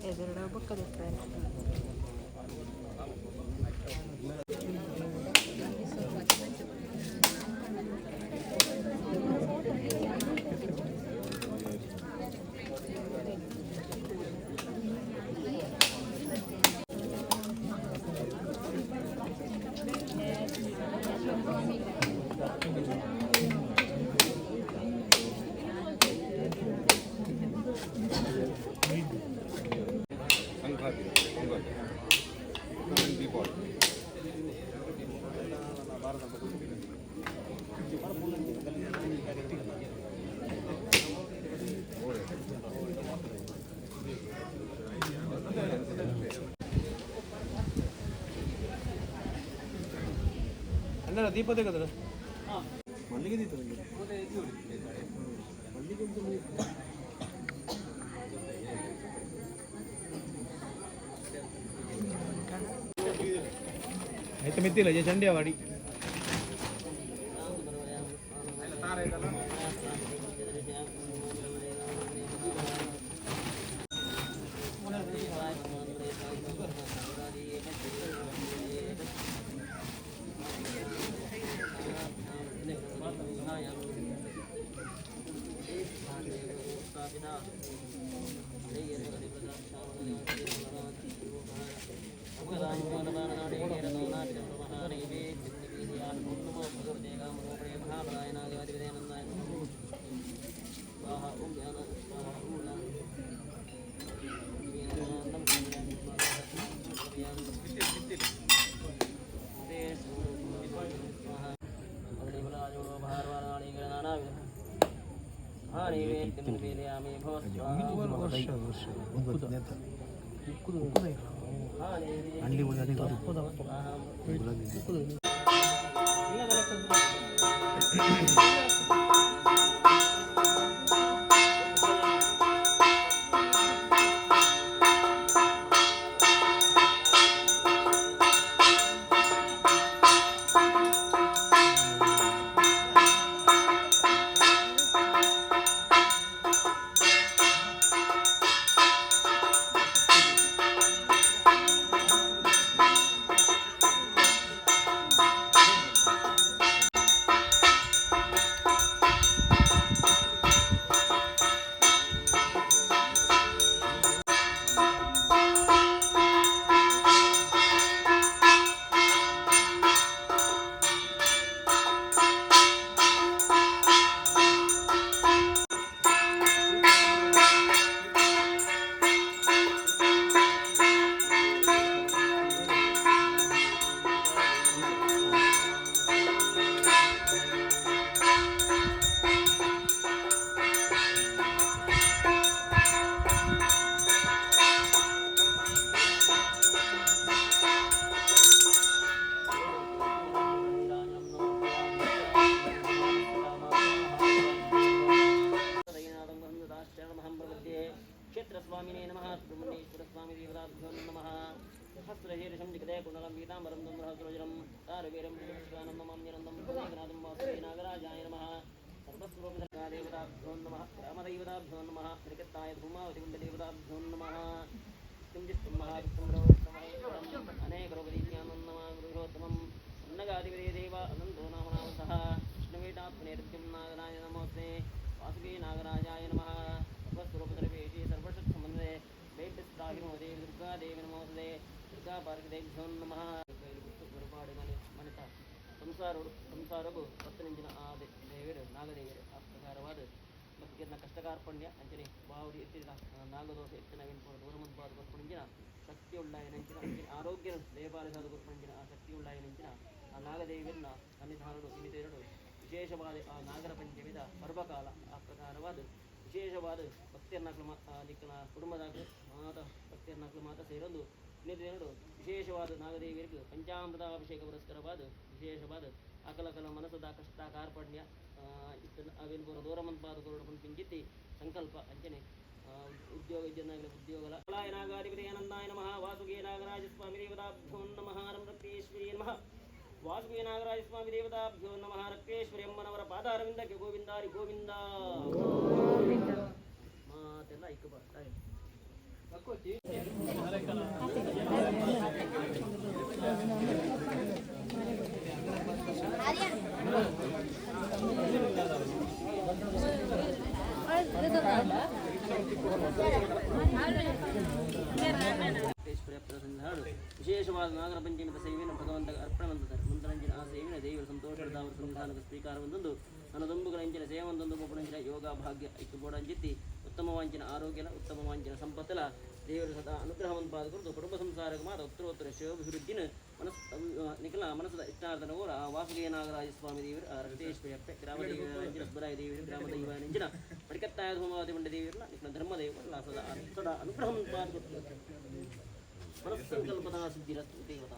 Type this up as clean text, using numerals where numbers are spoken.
ಎದುರುಡ ಬೊಕ್ಕ ದೆಪ್ಪೆರೆ. Sankranti, Pongal, Deepavali. ಅಣ್ಣನ ದೀಪ ತೆಗೆದ್ರ. ಮಲ್ಲಿಗೆ ದೀಪ. ಮಲ್ಲಿಗೆ. ಆಯ್ತು, ಮಿತ್ತಿಲ್ಲ ಚಂಡಿ ಅವಾಡಿ. ಕ್ಷೇತ್ರಸ್ವಾಮಿನೇ ನಮಃ. ಸುಬ್ರಹ್ಮಣ್ಯೇಶ್ವರ ಸ್ವಾಮಿ ದೇವತಾಭ್ಯೋ ನಮಃ. ಸಹಸ್ರಶೀರ್ಷಂ ಜಗದೇ ಕುಂಡಲಂ ಪೀತಾಂಬರಂ ಧೂಮ್ರಹಸ್ರೋಜರಂ ತಾರವೀರಂ ಪುರುಷಾನಂ ನಮಾಮ್ಯನಂದಂ ನಾಗನಾಥಂ ವಾಸುದೇವ ನಾಗರಾಜಾಯ ನಮಃ. ಸರ್ವಸ್ವರೂಪದೇವತಾಭ್ಯೋ ನಮಃ. ಗ್ರಾಮದೇವತಾಭ್ಯೋ ನಮಃ. ತ್ರಿಕತ್ತಾಯ ಧೂಮಾವತಿಗುಂಡದೇವತಾಭ್ಯೋ ನಮಃ. ವಿಷ್ಣುಂ ಮಹಾವಿಷ್ಣುಂ ಅನೇಕರೋಗದೀತ್ಯಾನಂ ನಮಃ. ಗೃಹೋತ್ತಮಂ ಅನ್ನಗಾಧಿಪತಿ ದೇವ ಅನಂತೋ ನಾಮ ನಾಮಸಃ ವಿಷ್ಣುವೇಟಾತ್ಮನೇರ್ತ್ಯಂ ನಾಗರಾಜ ನಮೋಸ್ತೆ. ವಾಸುಕೇ ನಾಗರಾಜಾಯ ನಮಃ. ಸರ್ವಸ್ವರೂಪದರ್ವೇಶಿ ಸರ್ವಶಕ್ತಮಂದೇ ಬೇಟಸ್ತಾಹಿನೋ ದೇವಿ ದುರ್ಗಾದೇವಿ ನಮೋಸ್ತೇ. ದುರ್ಗಾ ಪಾರ್ವತಿದೇಭ್ಯೋ ನಮಃ. ഒരുപാട് ಮನಿತ ಸಂಸಾರೋಡು ಸಂಸಾರಗು ಪತ್ತನಿಂಚಿನ ಆ ದೇವರು ನಾಗದೇವರು. ಆ ಪ್ರಕಾರವಾದ ಭಕ್ತಿಯನ್ನ ಕಷ್ಟಕಾರ್ಪಣ್ಯ ಅಂಚನೆ ಬಾವುಡಿ ಎತ್ತಿದ ನಾಗದೋಷ ಎತ್ತಿನ ದೂರ ಮುಂಪಾದ ಕೊರ್ಪುಣಿಂಚಿನ ಶಕ್ತಿಯುಳ್ಳ ನೆಂಚಿನ ಅಂಚನೆ ಆರೋಗ್ಯ ದಯಪಾಲಿಸಾದ ಕೊರ್ಪುಣಿಂಚಿನ ಆ ಶಕ್ತಿಯುಳ್ಳ ನೆಂಚಿನ ಆ ನಾಗದೇವಿಯನ್ನ ಸನ್ನಿಧಾನಡು ಇನಿತೇರಡು ವಿಶೇಷವಾದ ಆ ನಾಗರ ಪಂಚಮಿದ ಪರ್ವಕಾಲ. ಆ ಪ್ರಕಾರವಾದ ವಿಶೇಷವಾದ ಭಕ್ತಿಯನ್ನಾಕ್ಲು ನಿಕ್ಕನ ಕುಟುಂಬದಾಗ ಮಾತ ಭಕ್ತಿಯನ್ನಾಕ್ಲು ಮಾತ ಸೇರೊಂದು ಇನ್ನಿತೇರಡು ವಿಶೇಷವಾದ ನಾಗದೇವಿಯರಿಗೆ ಪಂಚಾಮೃತಾಭಿಷೇಕ ಪುರಸ್ಕರವಾದ ವಿಶೇಷವಾದ ಅಕಲಕಲ ಮನಸ್ಸದ ಕಷ್ಟ ಕಾರ್ಪಣ್ಯ ಇತ್ತ ಅವೇನು ಪೂರ ದೂರ ಮಂಪಾದ ಕೊರಡು ಪಿಂಚಿತ್ತಿ ಸಂಕಲ್ಪ ಅಂಚನೆ. ಉದ್ಯೋಗ ಇಜ್ಜಂದಾಗಲಿ ಉದ್ಯೋಗಲ. ನಾಗಾಧಿಪತಿ ಆನಂದಾಯ ನಮಃ. ವಾಸುಕಿ ನಾಗರಾಜ ಸ್ವಾಮಿ ದೇವತಾಭ್ಯೋ ನಮಃ. ರಕ್ತೇಶ್ವರಿ ನಮಃ. ವಾಸುಕಿ ನಾಗರಾಜ ಸ್ವಾಮಿ ದೇವತಾಭ್ಯೋ ನಮಃ. ರಕ್ತೇಶ್ವರಿ ಅಮ್ಮನವರ ಪಾದಾರವಿಂದಕ್ಕೆ ಗೋವಿಂದಾರಿ ಗೋವಿಂದ ಮಾತೆಲ್ಲ ಇಕ್ಕು ಬರ್ತಾರೆ. ವೆಂಕಟೇಶ್ವರ ಪ್ರಸನ್ನಾಡು ವಿಶೇಷವಾದ ನಾಗರ ಪಂಚಮಿತ ಸೇವೆಯನ್ನು ಭಗವಂತ ಅರ್ಪಣೆ ಬಂದಿದ್ದಾರೆ. ಮುಂದರಂಜಿನ ಆ ಸೇವಿನ ದೇವರ ಸಂತೋಷದ ಅವರ ಸಂಧಾನದ ಸ್ವೀಕಾರ ಒಂದೊಂದು ಅನದೊಂಬುಗಳ ಇಂಚಿನ ಸೇವೆ ಒಂದೊಂದು ಒಬ್ಬರಂಚಿನ ಯೋಗ ಭಾಗ್ಯ ಐಕ್ಯ ಬೋಡಂಜಿತ್ತಿ ಉತ್ತಮ ವಾಂಚಿನ ಆರೋಗ್ಯಲ, ಉತ್ತಮ ವಾಂಚಿನ ಸಂಪತ್ತಲ ದೇವರು ಸದಾ ಅನುಗ್ರಹವನ್ನು ಪಾದ ಕುಟುಂಬ ಸಂಸಾರಕ್ಕೆ ಮಾತ್ರ ಉತ್ತರೋತ್ತರ ಶಿವಾಭಿವೃದ್ಧಿನ ಮನಸ್ ನಿಖಲ ಮನಸ್ಸದ ಇಷ್ಟಾರ್ಥನ ಊರ ಆ ವಾಸುದೇವ ನಾಗರಾಜ ಸ್ವಾಮಿ ದೇವರು, ಆ ರಕ್ತೇಶ್ವರಿ ಅಪ್ಪೆ, ಗ್ರಾಮ ದೇವರ ಸುಬ್ಬರಾಯ ದೇವರು, ಗ್ರಾಮ ದೈವ ನೆಂಜಿನ ಪಡಿಕತ್ತಾಯ ಧೂಮಾವತಿ ಮಂಡ ದೇವರಲ್ಲ, ನಿಖಲ ಧರ್ಮದೇವರಲ್ಲ ಸದಾ ಸದಾ ಅನುಗ್ರಹವನ್ನು ಪಾದ ಮನಸ್ಸಂಕಲ್ಪದ ಸಿದ್ಧಿರಸ್ತು ದೇವತಾ.